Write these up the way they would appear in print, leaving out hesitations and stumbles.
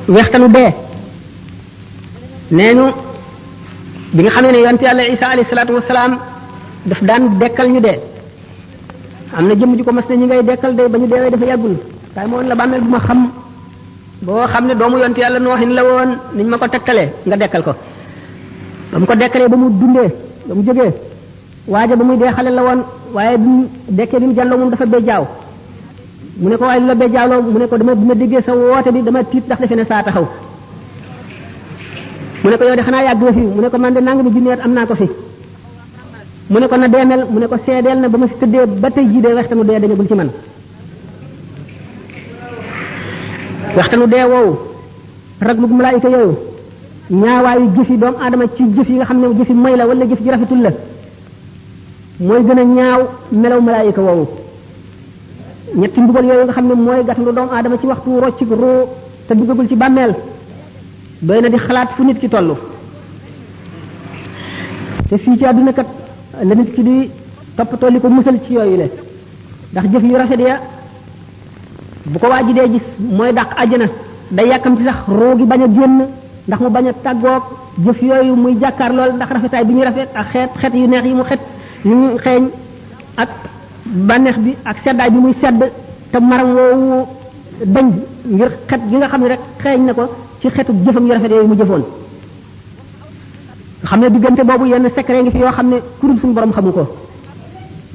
wextanu dee nee ñu bi nga xamee ne yonent yàlla Isa alayhi salaatu wasalaam daf daan dekkal ñu dee am na jëmm ji ko mas ne ñi ngay dekkal de ba ñu deewee dafa yàggul kaay ma woon la bàmmeel bu ma xam boo xam ne doomu yonent yàlla nooxin la woon niñ ma ko tegtalee nga dekkal ko ba mu ko dekkalee ba mu dundee ba mu jógee waaja ba muy dee xale la woon waaye bi mu dekkee bi mu jàlloo moom dafa bejjaaw mu ne ko waaye lu la bejjaawloo mu ne ko dama bi ma déggee sa woote bi dama tiit ndax defe ne saa taxaw mu ne ko yow de xanaa yàgg nga fi mu ne ko man de nangami junni at am naa ko fi mu ne ko na deemel mu ne ko seedeel na ba ma fi tëddee ba tey jii de waxtanu dee dañagul ci man waxtanu dee woowu raglug malaayika yooyu ñaawaayu jëfi doomu aadama ci jëf yi nga xam ne jëfi may la wala jëf ji rafetul la mooy gën a ñaaw melaw malaayika woowu ñetti mbugal yooyu nga xam ne mooy gàttandu doomu aadama ci waxtu roccik ruu te duggagul ci bàmmeel doy na di xalaat fu nit ki toll te fii ci àdduna kat la nit ki di toppatoo li ko musal ci yooyu le ndax jëf yu rafet ya bu ko waaji dee gis mooy dàq àjjana day yàkkam ci sax ruu gi bañ a génn ndax mu bañ a tàggoog jëf yooyu muy jàkkaar lool ndax rafetaay bi ñuy rafet ak xeet yu neex yi mu xet yu mu xeeñ ak bànneex bi ak seddaay bi muy sedd te maram woowu dañ ngir xet gi nga xam ne rek xeeñ na ko ci xetu jëfam yu rafet yooyu mu jëfoon nga xam ne diggante boobu yenn secret ngi fi yoo xam ne kurub suñu borom xamu ko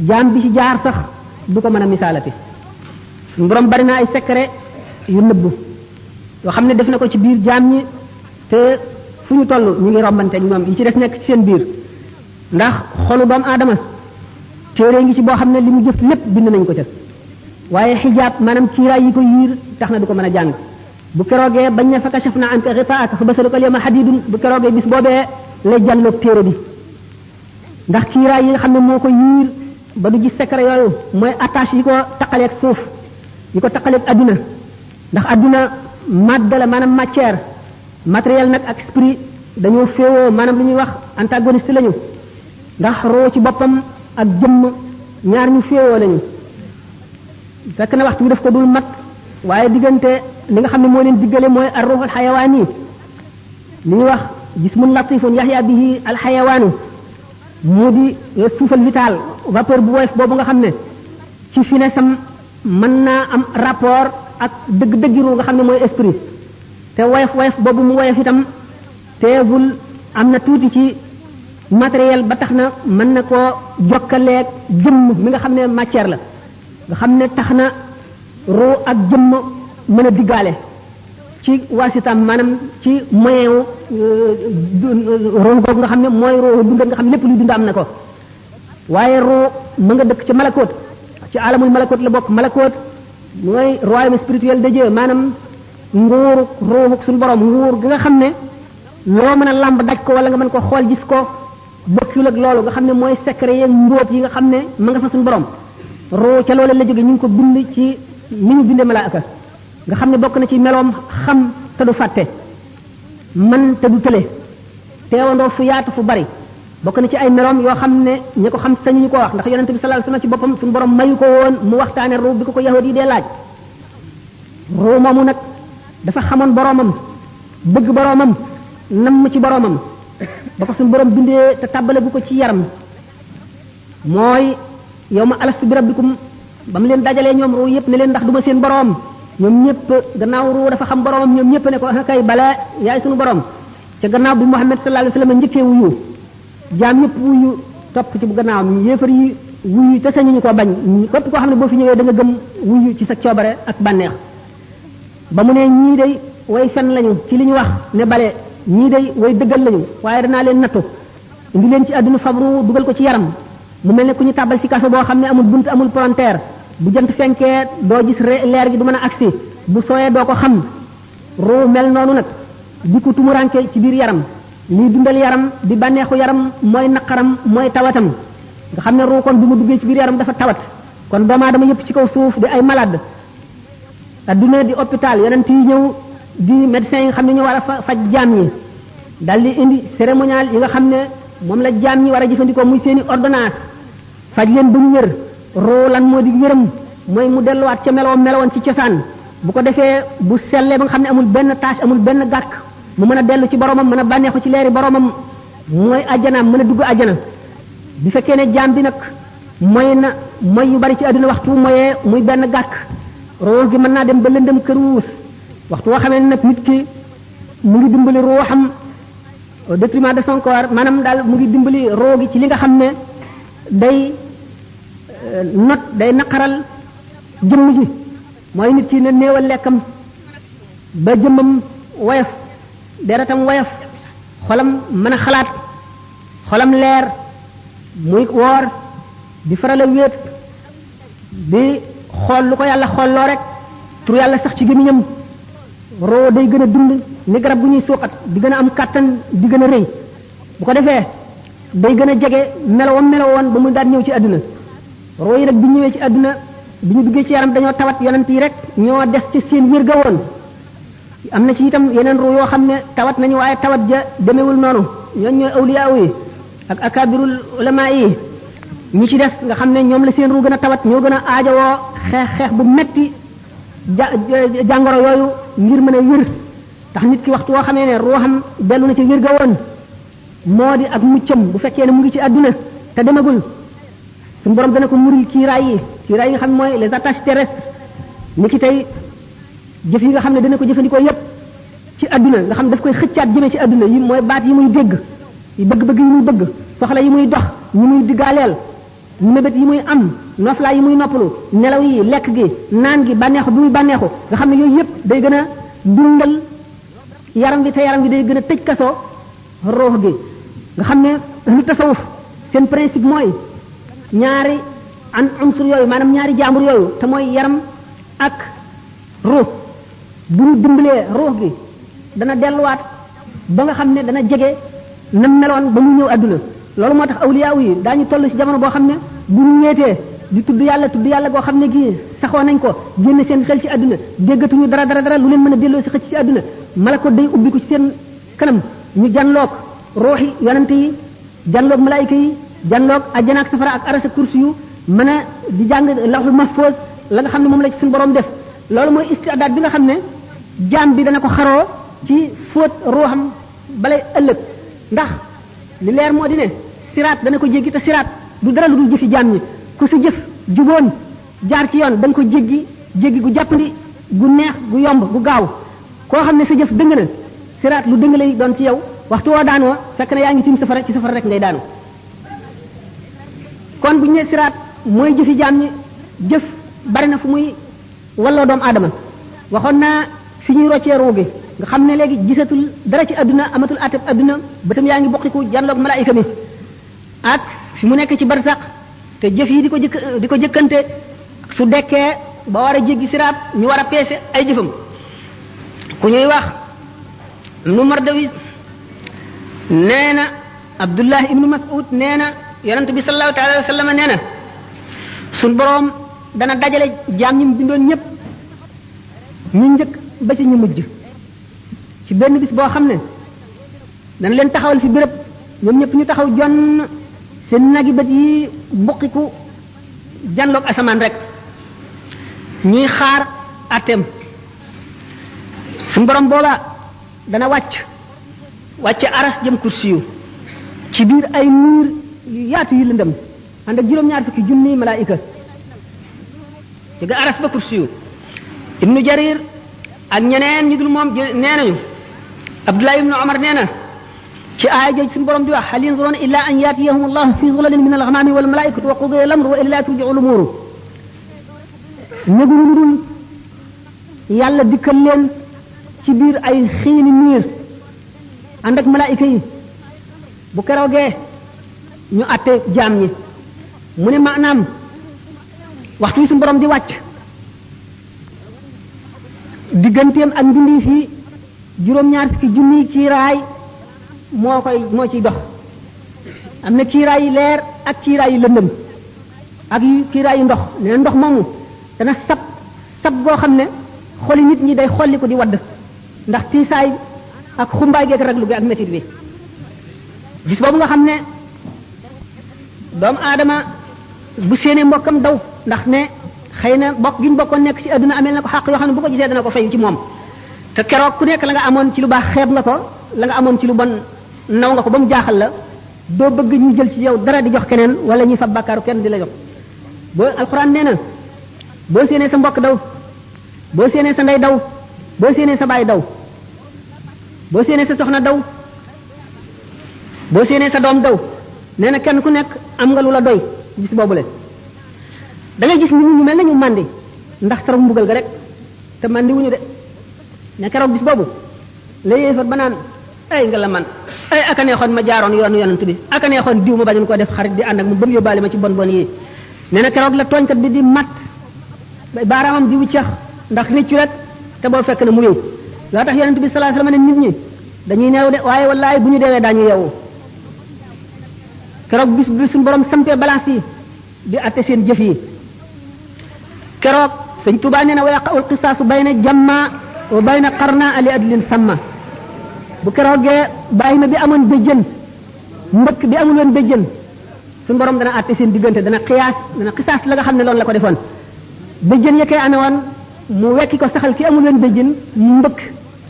jaam bi ci jaar sax du ko mën a misaalati suñu borom bari na ay secret yu nëbbu yoo xam ne def na ko ci biir jaam ñi te fu ñu toll ñu ngi rombante ñoom yi ci des nekk ci seen biir ndax xolu doomu aadama téere ngi ci boo xam ne li mu jëf lépp bind nañ ko ca waaye xijaab maanaam kiiraay yi ko yiir tax na du ko mën a jàng bu keroogee bañ ne fa kashafna anka ghitaa'aka fa basaruka al-yawma hadiidun bu keroogee bis boobee lay jàlloog téere bi ndax kiiraay yi nga xam ne moo ko yiir ba du gis secret yooyu mooy attache yi ko taqaleeg suuf yi ko taqaleeg adduna ndax adduna madde la maanaam matière matériel nag ak esprit dañoo féewoo maanaam li ñuy wax antagoniste lañu ndax roo ci boppam ak jëmm ñaar ñu féewoo lañu fekk na waxtu bi daf ko dul mat waaye diggante li nga xam ne moo leen diggale mooy ar-ruh al-xayawaan yi li ñuy wax jismun latifun yaxya bihi al-xayawaanu mu di souffle vital vapeur bu woyof boobu nga xam ne ci finessam mën naa am rapport ak dëgg-dëggi ru nga xam ne mooy esprit te woyof boobu mu woyof itam teewul am na tuuti ci matériel ba tax na mën na koo jokkaleeg jëmm mi nga xam ne matière la nga xam ne tax na ruu ak jëmm mën a diggaale ci waasitam maanaam ci moyen wu ruu googu nga xam ne mooy ruu dund nga xam ne lépp luy dund am na ko waaye ruu ma nga dëkk ci malakoot ci alamul malakoot la bokk malakoot mooy royaume spirituel de Dieu maanaam nguuru ruuxuk suñu borom nguur gi nga xam ne loo mën a làmb daj ko wala nga mën ko xool gis ko bokkul ak loolu nga xam ne mooy secret yeeg mbóot yi nga xam ne ma nga fa suñu borom ruu ca loola la jóge ñu ngi ko bind ci ni ñu bindee malaaka nga xam ne bokk na ci meloom xam te du fàtte man te du tële teewandoo fu yaatu fu bari bokk na ci ay meloom yoo xam ne ñi ko xam sañu ñu ko wax ndax yonente bi sallallahu alayhi wasallam ci boppam suñu borom mayu ko woon mu waxtaane ruu bi ko yahudi yi dee laaj ruu moomu nag dafa xamoon boromam bëgg boromam namm ci boromam ba ko suñu borom bindee te tàbbale bu ko ci yaram mooy yow ma alastu bi rabbikum ba mu leen dajalee ñoom ruu yëpp ne leen ndax duma seen borom ñoom ñëpp gannaaw ruu dafa xam boromam ñoom ñëpp ne ko kay bala yaay suñu borom ca gannaaw bi Muhammad sallallahu alayhi wasallam njëkkee wuyu jaam ñëpp wuyu topp ci bu gannaawam yéefar yi wuyu te sañuñu ko bañ képp koo xam ne boo fi ñëwee da nga gëm wuyu ci sa coobare ak bànneex ba mu ne ñii day way fen lañu ci li ñu wax ne bale ñii day way dëggal lañu waaye danaa leen nattu indi leen ci àdduna fabru dugal ko ci yaram mu mel ne ku ñu tàbbal ci kaso boo xam ne amul bunt amul frontière bu jant fenkee doo gis leer gi du mën a agsi bu sooyee doo ko xam ruu mel noonu nag di ko tumuranke ci biir yaram lii dundal yaram di bànneexu yaram mooy naqaram mooy tawatam nga xam ne ruu kon bu mu duggee ci biir yaram dafa tawat kon doomu aadama yëpp ci kaw suuf di ay malade adduna di hôpital yonent yi ñëw di médecins yi nga xam ne ñu war a faj jaam ñi dal di indi cérémonial yi nga xam ne moom la jaam ñi war a jëfandikoo muy seeni ordonnance faj leen ba ñu wér ruu lan moo di wéram mooy mu delluwaat ca melowoon ci cosaan bu ko defee bu sellee ba nga xam ne amul benn tâche amul benn gàkk mu mën a dellu ci boromam mën a bànneexu ci leeri boromam mooy àjjanaam mën a dugg àjjana. bi fekkee ne jaam bi nag mooy na mooy yu bari ci àdduna waxtu mooyee muy benn gàkk ruux gi mën naa dem ba lëndëm këruus waxtu woo xamee nag nit ki mu ngi dimbali ruuxam au détriment de son corps maanaam daal mu ngi dimbali roo gi ci li nga xam ne day day naqaral jëmm ji mooy nit ki ne néewal lekkam ba jëmmam woyof deretam woyof xolam mën a xalaat xolam leer muy woor di faral a wéet di xool lu ko yàlla xoolloo rek tur yàlla sax ci gémmiñam roo day gën a dund ni garab bu ñuy suuxat di gën a am kàttan di gën a rëy bu ko defee day gën a jege melowoon ba mu daan ñëw ci àdduna roo yi nag bi ñëwee ci àdduna bi ñu duggee ci yaram dañoo tawat yonent yi rek ñoo des ci seen wér ga woon am na ci itam yeneen roo yoo xam ne tawat nañu waaye tawat ja demewul noonu ñooñ ñooy awliyaa yi ak akabirul ulama yi ñi ci des nga xam ne ñoom la seen ruu gën a tawat ñoo gën a aajowoo xeex bu metti jàngoro yooyu ngir mën a wér tax nit ki waxtu woo xamee ne ruuxam dellu na ci wér ga woon moo di ak muccam bu fekkee ne mu ngi ci àdduna te demagul suñu borom dana ko muril kiiraay yi nga xam ne mooy les attaches terrestres ni ki tey jëf yi nga xam ne dana ko jëfandikoo yépp ci àdduna nga xam daf koy xëccaat jëmee ci àdduna yi mooy baat yi muy dégg yi bëgg-bëgg yi muy bëgg soxla yi muy dox yi muy diggaaleel mébét yi muy am noflaay yi muy noppalu nelaw yi lekk gi naan gi bànneexu bi muy bànneexu nga xam ne yooyu yépp day gën a dundal yaram gi te yaram gi day gën a tëj kasoo ruux gi nga xam ne lu tasawuf seen principe mooy ñaari unsur yooyu maanaam ñaari jaambur yooyu te mooy yaram ak ruux bu ñu dimbalee ruux gi dana delluwaat ba nga xam ne dana jege na meloon ba mu ñëw àdduna loolu moo tax awliya yi daañu toll ci jamono boo xam ne bu ñu ñeetee di tudd yàlla goo xam ne gii saxoo nañ ko génne seen xel ci àdduna déggatuñu dara lu leen mën a delloo ci xëcc ci àdduna malako day ubbi ko ci seen kanam ñu janloog ruuxi yonante yi janloog malaayika yi janloog ajjana ak safara ak arasa kursi yu mën a di jàng lawhul mahfuz la nga xam ne moom la ci suñu borom def loolu mooy istidaad bi nga xam ne jaam bi dana ko xaroo ci fóot ruuxam balay ëllëg ndax li leer moo di ne siraat dana ko jéggi te siraat du dara lu dul jëfi jaam ñi ku sa jëf juboon jaar ci yoon da nga ko jéggi gu jàppandi gu neex gu yomb gu gaaw koo xam ne sa jëf dëng na siraat lu dëng lay doon ci yow waxtu woo daanoo fekk na yaa ngi tiim safara ci safara rek ngay daanu kon bu ñu nee siraat mooy jëfi jaam ñi jëf bari na fu muy walloo doomu aadama waxoon naa fi ñuy roccee ruugi nga xam ne léegi gisatul dara ci adduna amatul ateb adduna bëtam yaa ngi bokkiku janloog malaayika mi ak fi mu nekk ci barsax te jëf yi di ko jëkkante su dekkee ba war a jéggi siraat ñu war a peese ay jëfam ku ñuy wax nu Mardawis nee na Abdullah ibnu Mas'ud nee na yonent bi sallallahu taala wa sallam nee na suñ boroom dana dajale jaam ñi mu bindoon ñëpp ñu njëkk ba ci ñu mujj ci benn bis boo xam ne dana leen taxawal fi béréb ñoom ñëpp ñu taxaw jonn seen nagi bët yi mbuqiku janloog asamaan rek ñuy xaar atem suñu borom booba dana wàcc aras jëm kursi yu ci biir ay nuur yu yaatu yu lëndëm ànd ak juróom-ñaar fukki junni malaayika jóge aras ba kursi yu ibnu jarir ak ñeneen ñu dul moom nee nañu abdullah ibnu omar nee na ci aaya jooju suñu borom di wax hal yanzuruna illa an yatiyahum allahu fi zulalin min al-ghamami wal malaikatu wa qudiya al-amru wa ila turji'u al-umur ñëguñu lu dul yàlla dikkal leen ci biir ay xiini niir ànd ak malaayika yi bu keroogee ñu atte jaam ñi mu ne maanaam waxtu wi suñu borom di wàcc digganteem ak mbindi fii juróom-ñaar fukki junni kiiraay moo ciy dox am na kiiraay yi leer ak kiiraay yi lëndëm ak kiiraay yi ndox nee na ndox moomu dana sab goo xam ne xoli nit ñi day xolli ko di wadd ndax tiisaay ak xumbaay geek raglu gi ak métit bi bis boobu nga xam ne doomu aadama bu séenee mbokkam daw ndax ne xëy na bokk gi ñu bokkoon nekk ci àdduna amel na ko xàq yoo xam ne bu ko gisee dana ko fayu ci moom te keroog ku nekk la nga amoon ci lu baax xeeb nga ko la nga amoon ci lu bon naw nga ko ba mu jaaxal la doo bëgg ñu jël ci yow dara di jox keneen wala ñuy fab bàkkaaru kenn di la jox boo alxuraan nee na boo séenee sa mbokk daw boo séenee sa ndey daw boo séenee sa baay daw boo séenee sa soxna daw boo séenee sa doom daw nee na kenn ku nekk am nga lu la doy bis boobule da ngay gis nit ñu mel ne ñu màndi ndax keroog mbugal ga rek te màndi wuñu de ne keroog bis boobu la yéefar ba naan ay nga la man ay aka neexoon ma jaaroon yoonu yonent bi aka neexoon diw ma bañu ko def xarit di ànd ak mu ba mu yóbbaale ma ci bon bon yi nee na keroog la tooñkat bi di mat baaraamam di wuccax ndax réccu rek te boo fekk na mu yow loo tax yonent bi sallallahu alayhi wasallam ne nit ñi dañuy neew de waaye wallaay bu ñu deewee daañu yeewu keroog bis bi suñu borom sampee balance yi di atte seen jëf yi keroog sëñ Tuubaa nee na wa yaqa'ul qisaasu bayna jamma wa bayna qarna li adlin samma bu keroogee bàyyi ma bi amoon béjjën mbëkk bi amul woon béjjën suñu borom dana atte seen diggante dana xisaas la nga xam ne loolu la ko defoon béjjën ya koy amee woon mu wekki ko saxal ki amul woon béjjën mbëkk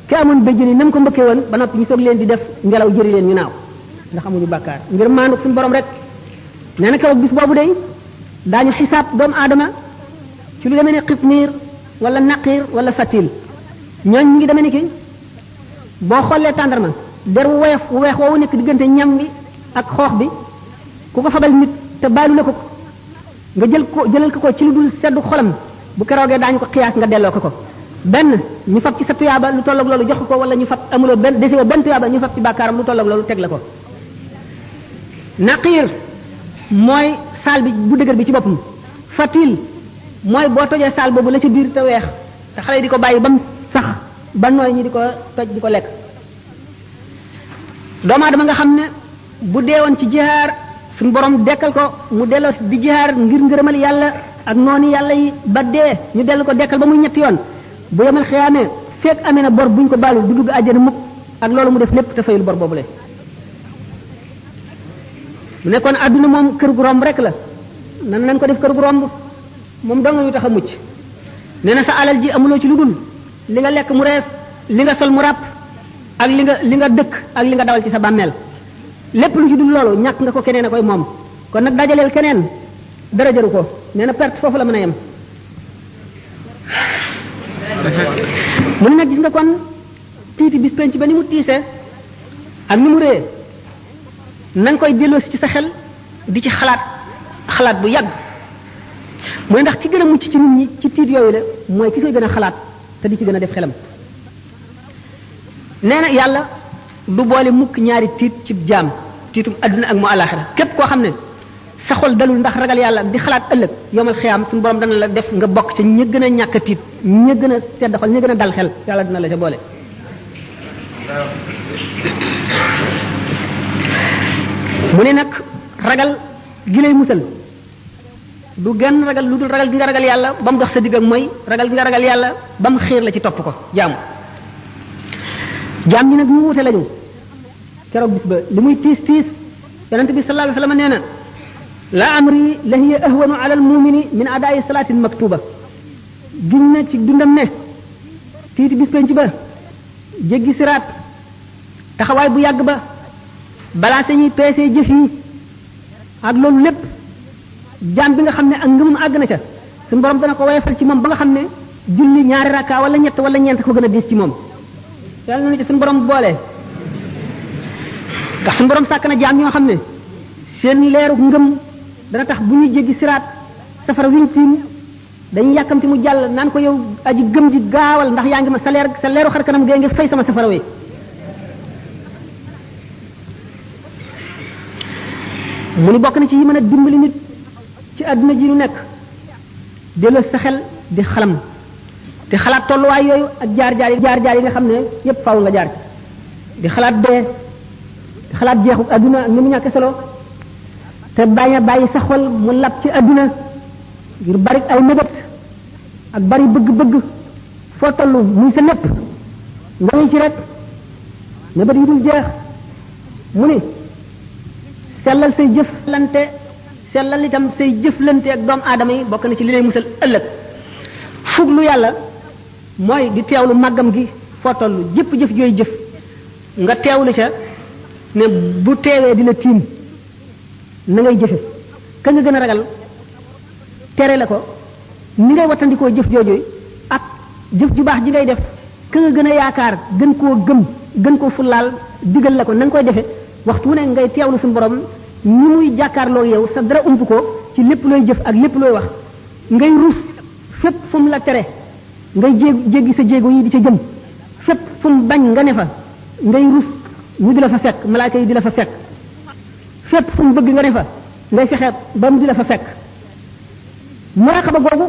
ki amoon béjjën yi nam ko mbëkkee woon ba noppi ñu soog leen di def ngelaw jëri leen ñu naaw ndax amuñu bàkkaar ngir maandu suñu borom rek nee na keroog bis boobu day daañu xisaab doomu aadama ci lu demee ne xitmiir wala naqiir wala fatil ñooñ ñu ngi demee ni ki boo xoolee tàndarma der wu weex woowu nekk diggante ñam bi ak xoox bi ku ko fabal nit te baalu la ko nga jëlal ko ci lu dul seddu xolam bu keroogee daañu ko xiyaas nga delloo ko benn ñu fab ci sa tuyaaba lu tolloog loolu jox ko wala ñu fab amuloo benn desewoo benn tuyaaba ñu fab ci bàkkaaram lu tolloog loolu teg la ko naqiir mooy saal bi bu dëgër bi ci boppam fatil mooy boo tojee saal boobu la ci biir te weex te xale yi di ko bàyyi ba mu sax ba nooy ñi di ko toj di ko lekk doomu aadama nga xam ne bu deewoon ci jihaar suñu borom dekkal ko mu delloo di jihaar ngir ngërëmal yàlla ak noonu yàlla yi ba dee ñu dellu ko dekkal ba muy ñetti yoon bu yemal xiyaamee fekk amee na bor buñ ko baalul du dugg àjjana mukk ak loolu mu def lépp te fayul bor boobule mu nekkoon àdduna moom kër gu romb rek la nan nañ ko def kër gu romb moom dong ñu tax a mucc nee na sa alal ji amuloo ci lu dul li nga lekk mu rees li nga sol mu ràpp ak li nga dëkk ak li nga dawal ci sa bàmmeel lépp lu ci dul loolu ñàkk nga ko keneen a koy moom kon nag dajaleel keneen dara jëru ko nee na perte foofu la mën a yem mu ne nag gis nga kon tiiti bis penc ba ni mu tiisee ak ni mu réyee na nga koy delloosi ci sa xel di ci xalaat bu yàgg mooy ndax ki gën a mucc ci nit ñi ci tiit yooyu la mooy ki koy gën a xalaat te di ci gën a def xelam nee na yàlla du boole mukk ñaari tiit ci jaam tiitum adduna ak mu alaxira képp koo xam ne sa xol dalul ndax ragal yàlla di xalaat ëllëg yomal xiyaam suñu borom dana la def nga bokk ci ña gën a ñàkk a tiit ña gën a sedd xol ña gën a dal xel yàlla dina la ca boole mu ne nag ragal gi lay musal du genn ragal lu dul ragal gi nga ragal yàlla ba mu dox sa digg ak mooy ragal gi nga ragal yàlla ba mu xiir la ci topp ko jaam ñi nag ñu wute lañu keroog bis ba li muy tiis tiis yonente bi sallallahu alayhi wasallam nee na la amri la hiya ahwanu ala al mumini min adaa'i salaatin maktuba giñ na ci dundam ne tiiti bis penc ba jéggi siraat taxawaay bu yàgg ba balaa sañuy peesee jëf yi ak loolu lépp jaam bi nga xam ne ak ngëmum àgg na ca suñu borom dana ko woyofal ci moom ba nga xam ne julli ñaari rakka wala ñett wala ñeent ko gën a diis ci moom yàlla nañu ci suñu borom boole ndax suñu borom sàkk na jaam ñoo xam ne seen leeru ngëm dana tax bu ñuy jéggi siraat safara wiñ tiim dañuy yàkkamti mu jàll naan ko yow aji gëm ji gaawal ndax yaa ngi ma sa leeru xar kanam gee ngi fay sama safara wi mu ni bokk na ci yi mën a dimbali nit ci àdduna ji nu nekk delloo sa xel di xalam di xalaat tolluwaay yooyu ak jaar-jaar yi nga xam ne yépp faaw nga jaar ci di xalaat dee di xalaat jeexu àdduna ak ni mu ñàkk solo te bañ a bàyyi sa xol mu lab ci àdduna ngir bari ay mébét ak bari bëgg-bëgg foo tollu muy sa lépp nga ngi ci rek mébét yi dul jeex mu ni sellal say jëflante sellal itam say jëflante ak doomu aadama yi bokk na ci li lay musal ëllëg fuglu yàlla mooy di teewlu màggam gi foo toll jëpp jëf jooy jëf nga teewlu ca ne bu teewee di la tiim na ngay jëfe ka nga gën a ragal tere la ko ni ngay wattandikoo jëf jooju ak jëf ju baax ji ngay def ka nga gën a yaakaar gën koo gëm gën koo fullaal digal la ko na nga koy defe waxtu wu ne ngay teewlu suñu borom ñi muy jàkkaarloo yow sa dara ump ko ci lépp looy jëf ak lépp looy wax ngay rus fépp fu mu la tere ngay jéggi sa jéego yi di ca jëm fépp fu mu bañ nga ne fa ngay rus ñu di la fa fekk malaaka yi di la fa fekk fépp fu mu bëgg nga ne fa ngay fexeet ba mu di la fa fekk muraqaba googu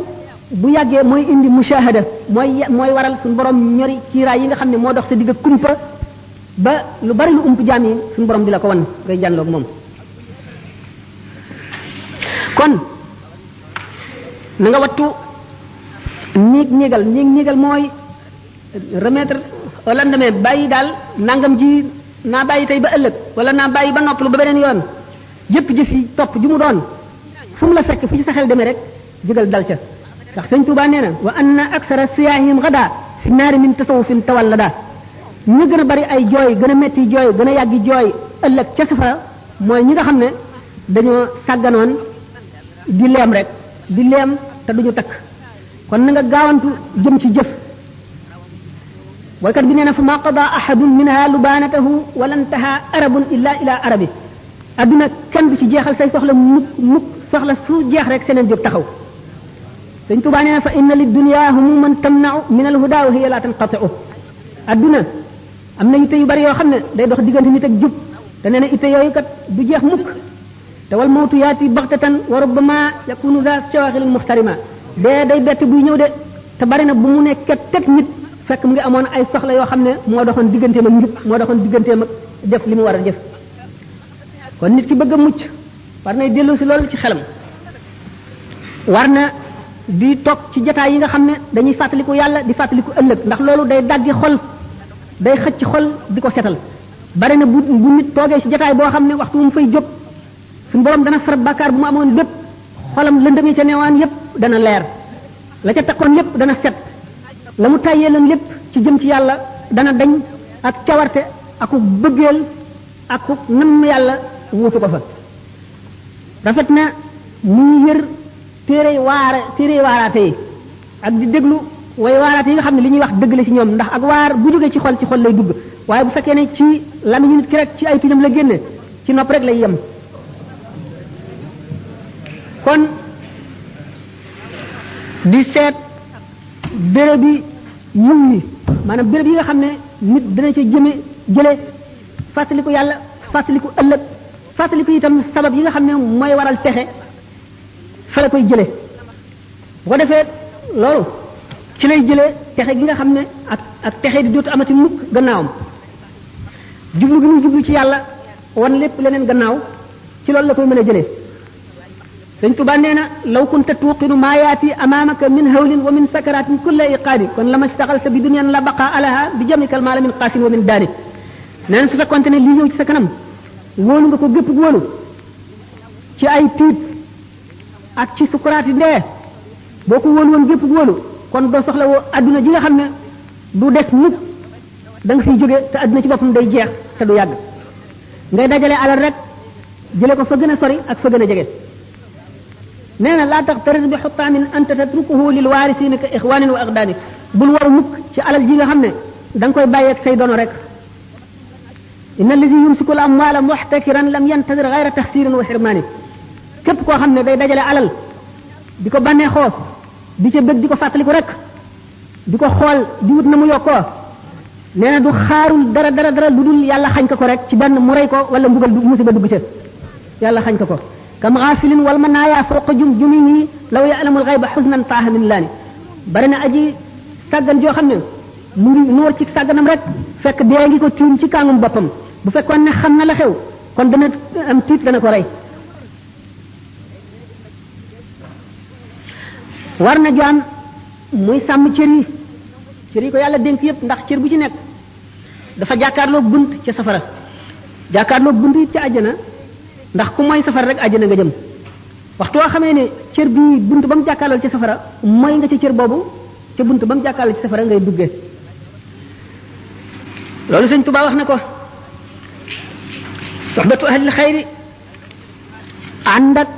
bu yàggee mooy indi mushahada mooy waral suñu borom ñori kiiraay yi nga xam ne moo dox sa digg kumpa ba lu bari lu ump jaam yi suñu borom di la ko wan ngay jànloog moom kon na nga wattu niigal mooy remettre au lendemain bàyyi daal nangam ji naa bàyyi tey ba ëllëg wala naa bàyyi ba noppalu ba beneen yoon jëf yi topp ju mu doon fu mu la fekk fu ci sa xel demee rek jógal dal ca ndax sëñ Tuubaa nee na wa anna aksara siyaahim gada fi naari min tasawufin tawallada ñu gën a bari ay jooy gën a metti jooy gën a yàggi jooy ëllëg ca safara mooy ñi nga xam ne dañoo sàgganoon di leem rek di leem te duñu takk kon na nga gaawantu jëm ci jëf waykat bi nee na fa ma qada ahadun minha lubanatahu wala ntaha arabun illa ila arabi adduna kenn du ci jeexal say soxla mukk soxla su jeex rek seneen jóg taxaw sëñ Tuubaa nee na fa inna lid dunya humuman tamna'u min al huda wa hiya la tanqati'u adduna am na itte yu bari yoo xam ne day dox diggante nit ak jub te nee na itte yooyu kat du jeex mukk te wal mawtu yaati baxtatan wa rubbama yakunu za shawaghil muhtarima dee day bett buy ñëw de te bari na bu mu nekkee teg nit fekk mu ngi amoon ay soxla yoo xam ne moo doxoon digganteem ak njub moo doxoon digganteem ak def li mu war a def kon nit ki bëgg a mucc war nay dellu si loolu ci xelam war na di toog ci jataay yi nga xam ne dañuy fàttaliku yàlla di fàttaliku ëllëg ndax loolu day daggi xol day xëcc xol di ko setal bari na bu nit toogee ci jataay boo xam ne waxtu mu fay jóg suñu borom dana far bàkkaar bu mu amoon bépp xolam lëndëm yi ca neewaan yépp dana leer la ca takkoon lépp dana set la mu tàyyee lan lépp ci jëm ci yàlla dana dañ ak cawarte aku bëggeel aku namm yàlla wuutu ko fa rafet na muy yër téere waaraate yi ak di déglu way waaraate yi nga xam ne li ñuy wax dëgg la ci ñoom ndax ak waar bu jógee ci xol lay dugg waaye bu fekkee ne ci lamiñu nit ki rek ci ay tuñam la génne ci nopp rek lay yem kon di seet béréb yi yiw yi maanaam béréb yi nga xam ne nit dana ca jële fàttaliku yàlla fàttaliku ëllëg fàttaliku itam sabab yi nga xam ne mooy waral texe fa la koy jële bu ko defee loolu ci lay jële texe gi nga xam ne ak texe di dootu amati mukk gannaawam jublu gi muy jublu ci yàlla wan lépp leneen gannaaw ci loolu la koy mën a jëlee sëñ Tuba nee na law kunta tuqinu maa yaati amaamaka min hawlin wa min sakaratin kulla iqaadi kon lama staxalta bi dunyan la baqa alaha bi jamikal maala min qaasin wa min daani nee na su fekkonte ne lii ñëw ci sa kanam wóolu nga ko gépp wóolu ci ay tiit ak ci sukuraati ndee boo ko wóolu woon gépp wóolu kon doo soxla woo adduna ji nga xam ne du des mukk da nga fiy jóge te adduna ci boppam day jeex te du yàgg ngay dajale alal rek jële ko fa gën a sori ak fa gën a jege nee na laa taxtarir bi xutaamin anta tatrukuhu lil waarisiina ka ixwaanin wa aqdaani bul waru mukk ci alal ji nga xam ne da nga koy bàyyeeg say dono rek inna allazi yumsiku al amwaala muxtakiran lam yantadir gayra taxsirin wa xirmaani képp koo xam ne day dajale alal di ko bànnee xoof di ca bëgg di ko fàttaliku rek di ko xool di wut na mu yokkoo nee na du xaarul dara lu dul yàlla xañ ko rek ci benn mu rey ko wala mbugal musiba dugg ca yàlla xañ ko kam xaafilin wal manaaya fawqa jumihi law ya'lamul ghayba huznan taaha min laani bari na aji sàggan joo xam ne mu ngi noor ci sàgganam rek fekk dee ngi ko tiim ci kàngum boppam bu fekkoon ne xam na la xew kon dana am tiit dana ko rey war na jaam muy sàmm cër yi ko yàlla dénk yépp ndax cër bu ci nekk dafa jàkkaarloo bunt ca safara jàkkaarloo bunt it ca àjjana ndax ku mooy safara rek àjjana nga jëm waxtu woo xamee ne cër bi bunt ba mu jàkkaarloo ca safara mooy nga ca cër boobu ca bunt ba mu jàkkaarloo ci safara ngay duggee loolu sëñ Tuubaa wax na ko soxbatu ahlil xayri ànd ak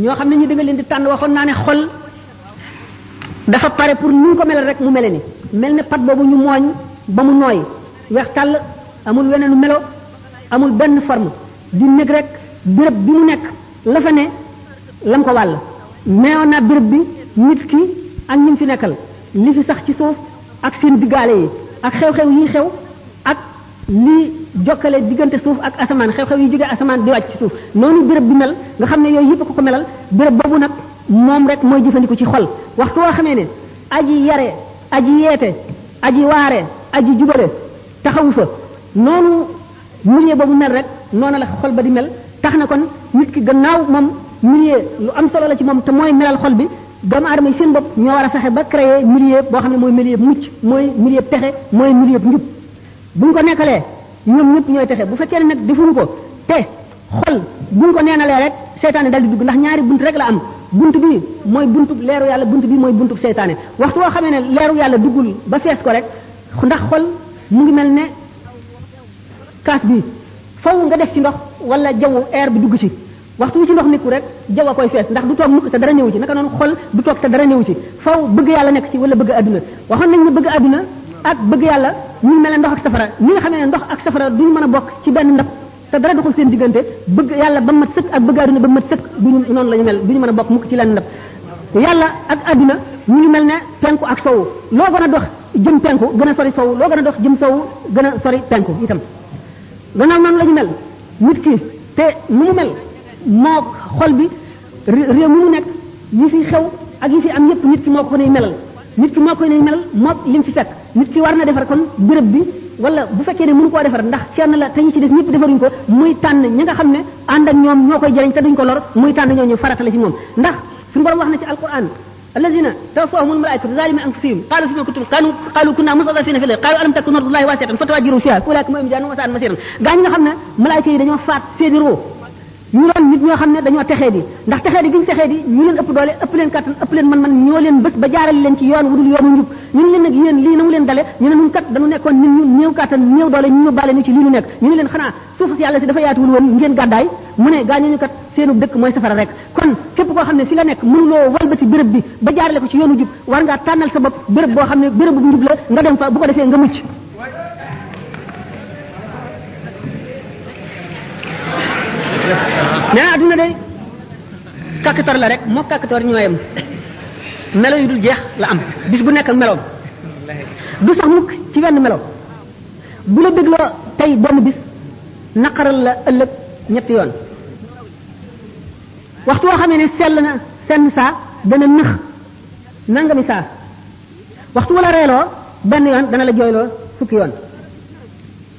ñoo xam ne ñu dëgg leen di tànn waxoon naa ne xol dafa pare pour ñu ko melal rek mu mele ni mel ne pat boobu ñu mooñ ba mu nooy weex tàll amul weneenu melo amul benn forme di nekk rek béréb bi mu nekk la fa ne lam ko wàll neewoon naa béréb bi nit ki ak ñi fi nekkal li fi sax ci suuf ak seen diggaale yi ak xew-xew yi xew ak li jokkale diggante suuf ak asamaan xew-xew yi jógee asamaan di wàcc ci suuf noonu béréb bi mel nga xam ne yooyu yëpp ko melal béréb boobu nag moom rek mooy jëfandiku ci xol waxtu woo xamee ne aji yare aji yeete aji waare aji jubale taxawu fa noonu milieu boobu mel rek noonu la xol ba di mel tax na kon nit ki gannaaw moom milieu lu am solo la ci moom te mooy melal xol bi doomu aadama yi seen bopp ñoo war a fexe ba créer milieu boo xam ne mooy milieu mucc mooy milieu texe mooy milieu njub bu ñu ko nekkalee ñoom ñëpp ñooy texe bu fekkee ne nag defuñu ko te xol bu ñu ko neenalee rek seytaane dal di dugg ndax ñaari bunt rek la am bunt bi mooy buntu leeru yàlla bunt bi mooy buntu seytaane waxtu woo xamee ne leeru yàlla duggul ba fees ko rek ndax xol mu ngi mel ne kaas bi faw nga def ci ndox wala jaww air bi dugg ci waxtu wi ci ndox nekku rek jaww a koy fees ndax du toog mukk te dara néew ci naka noonu xol du toog te dara néew ci faw bëgg yàlla nekk ci wala bëgg adduna waxoon nañ ne bëgg adduna ak bëgg yàlla ñu mel ne ndox ak safara ni nga xamee ne ndox ak safara duñu mën a bokk ci benn ndab te dara doxul seen diggante bëgg yàlla ba mat sëkk ak bëgg adduna ba mat sëkk duñu noonu la ñu mel duñu mën a bokk mukk ci lenn ndab yàlla ak adduna ñu ngi mel ne penku ak sowu loo gën a dox jëm penku gën a sori sowu loo gën a dox jëm sowu gën a sori penku itam gannaaw noonu la ñu mel nit ki te nu mu mel moo xol bi réew mu nekk yi fi xew ak yi fi am yépp nit ki moo ko nay melal nit ki moo koy nay melal moo lim fi fekk nit ki war na defar kon béréb bi wala bu fekkee ne mënu koo defar ndax kenn la te ñi ci des ñëpp defaruñ ko muy tànn ñi nga xam ne ànd ak ñoom ñoo koy jëriñ te duñ ko lor muy tànn ñooñu farata la ci moom ndax suñu borom wax na ci alquran alladina tawaffahumul malaikatu zalimi anfusihim qalu fima kuntum qalu kunna mustadafina fil ardi qalu alam takun ardullahi wasi'atan fatahajjaru fiha ulaika ma'ahum jahannam wa sa'at masiran gaañ nga xam ne malaayika yi dañoo faat seeni roo ñu doon nit ñoo xam ne dañoo texee di ndax texee di gi ñu texee di ñu leen ëpp doole ëpp leen kattan ëpp leen man ñoo leen bés ba jaarale leen ci yoon wudul yoonu njub ñu ne leen nag yéen lii na mu leen dale ñu ne ñun kat dañu nekkoon nit ñu néew kattan néew doole ñu bàale ñu ci lii ñu nekk ñu ne leen xanaa suuf si yàlla si dafa yaatuwul woon ngeen gàddaay mu ne gaañooñu kat seenu dëkk mooy safara rek kon képp koo xam ne fi nga nekk mënuloo walbati béréb bi ba jaarale ko ci yoonu jub war ngaa tànnal sa bopp béréb boo xam ne béréb bu njub la nga dem fa bu ko defee nga mucc nee na adduna day kàkkator la rek moo kàkkator ñooyam melo yu dul jeex la am bis bu nekk ak meloom du sax mukk ci wenn melo bu la bégloo tey benn bis naqaral la ëllëg ñetti yoon waxtu woo xamee ne sell na senn saa dana nëx nangami saa waxtu wala reeloo benn yoon dana la jooyloo fukki yoon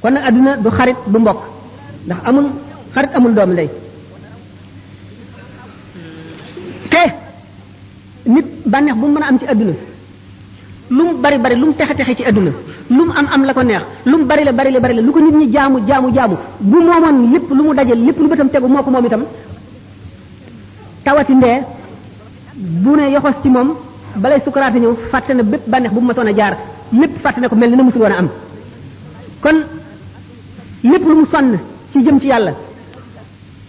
kon nag adduna du xarit du mbokk ndax amul xarit amul doomu ndey te nit bànneex bu mu mën a am ci adduna lu mu bari bari lu mu texe texe ci adduna lu mu am la ko neex lu mu bari la lu ko nit ñi jaamu bu moomoon lépp lu mu daje lépp lu bëtam tegu moo ko moom itam tawati ndee bu ne yoxos ci moom balay sukaraate ñëw fàtte na bépp bànneex bu mu mësoon a jaar lépp fàtte na ko mel ni na musul woon a am kon lépp lu mu sonn ci jëm ci yàlla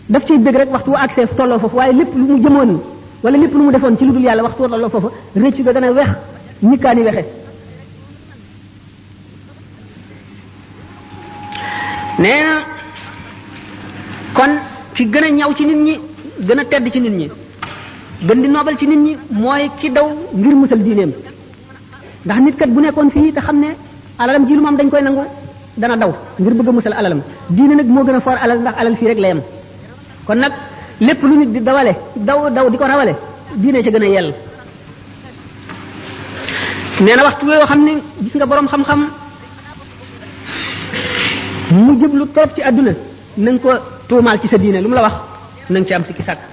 daf ciy bëgg rek waxtu wu accès tolloo foofu waaye lépp lu mu jëmoon wala lépp lu mu defoon ci lu dul yàlla waxtu tolloo foofu rëccu ga dana wex nikkaani wexe nee na kon ki gën a ñaw ci nit ñi gën a tedd ci nit ñi gën di noobal ci nit ñi mooy ki daw ngir musal diineem ndax nit kat bu nekkoon fii te xam ne alalam ji lu moom dañ koy nangu dana daw ngir bëgg a musal alalam diine nag moo gën a foor alal ndax alal fii rek la yem kon nag lépp lu nit di dawale daw di ko rawale diine ca gën a yell nee na waxtu yoo xam ne gis nga boroom xam-xam mu jëblu trop ci àdduna na nga ko tuumaal ci sa diine lu mu la wax na nga ci am sikki sàkk